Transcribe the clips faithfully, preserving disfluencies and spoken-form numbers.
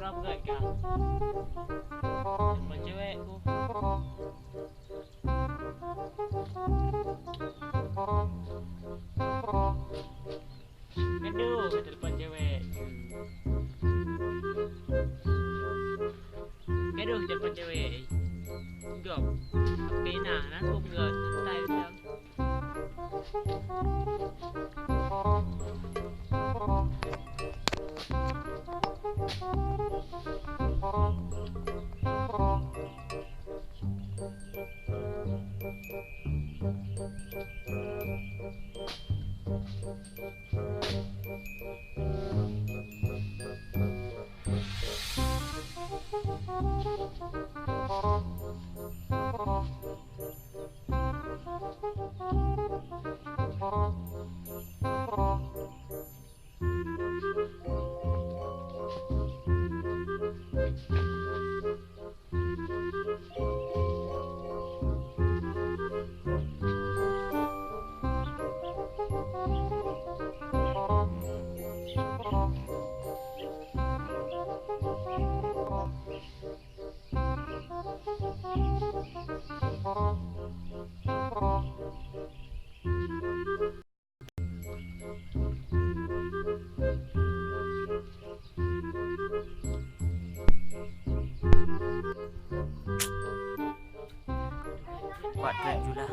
Apa ka? Telepon cewek ku. Aduh, telepon cewek. Aduh, telepon cewek. Gop. Pena, nah, gop gop. Santai macam. Kuat trek julah.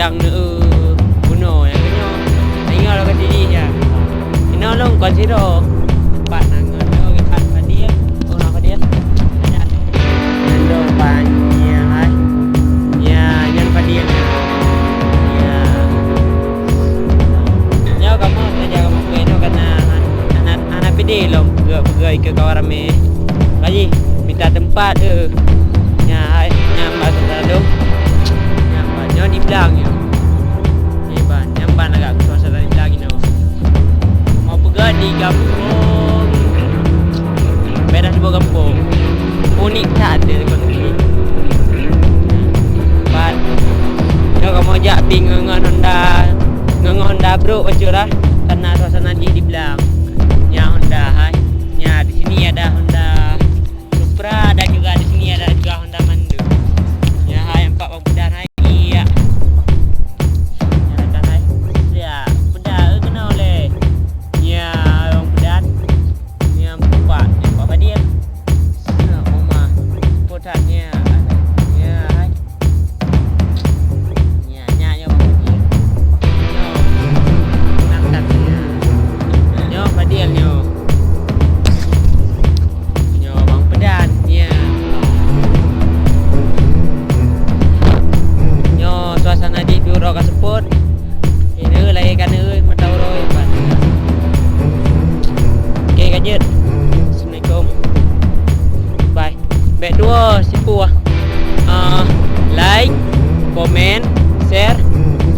Nyang neu bunoe nyang keunyoe. Ingat lôn ka sideh nyan. Inoe lôn kon sidroe. Pat na ngon lôn ipat Fadil. Oh, na Fadil. Nyan lôn pan nyan hai. Nyan, nyan Fadil. Ya. Nyoe kamoe saja kamoe keu inoe karena hana, hana pede lom peugah-peugah ikeue kawan ramé. Kaji mita teumpat, eh. Nyan hai, nyan bak saudara lôn. Nyan bak nyoe di blang nyoe. Nyan ban, nyan ban lagak suasana di blang inoe. Mau peugah di gampông, beda sibuet gampông. Unik that dia konsep ni. Pat. Nyoe kamoe jak pi ngon, ngon Honda, ngon, ngon Honda brok bacut lah. Karena suasana jih di blang. Nyan Honda hai. Nyan di sini ada Honda Supra dan juga di sini ada juga Honda Mandu. Ya, hai, empat bang pedan hai. Iya. Ya, kan hai. Ya, pedan, eh, kena oleh. Ya, bang pedan. Ya, empat, ya, empat Fadil. Ya, Omar. Pedan, ya. Ya, hai. Nyan, nyan, nyoe Bang Fadil. Nyoe. Nyoe. Nyoe Fadil nyoe. Nyoe Bang Pedan, ya. Nyoe suasana di uroe ka seupôt. Ini lagi kan, eh, mata uroe, ya, Pak. Oke, ka jeuet. Assalamualaikum. Bye. Bèk tuwoe sipuh, ah, like, komen, share,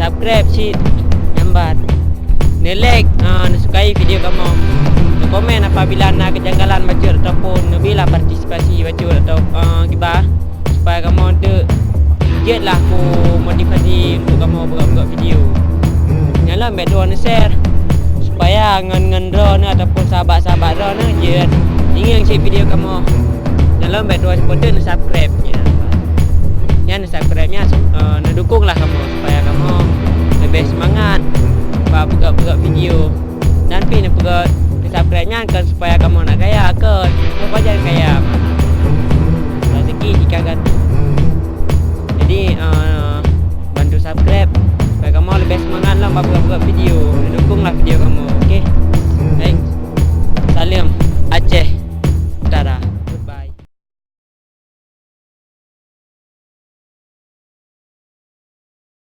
subscribe cit nyan ban. Neu-like, ah, neusukai video kamoe. Neukomen apabila na kejanggalan bacut ataupun neubilang partisipasi bacut atau, ah, kiban, supaya kamoe teuk jeuet lah ku motivasi untuk kamoe buka-buka video. Nyan lom bèk tuwoe neu-share supaya ngon, ngon droeneuh ataupun sahabat-sahabat droeneuh jeuet ingieng cit video kamoe. Nyan lom bèk tuwoe seupeue teuk neu-subscribe nyan. Nyan neu-subscribe nyan, eh, neudukong lah kamoe supaya kamoe leubeh seumangat bak peugöt-peugöt video. Dan pih neupeugöt neu-subscribe nyan kon supaya kamoe nak gaya.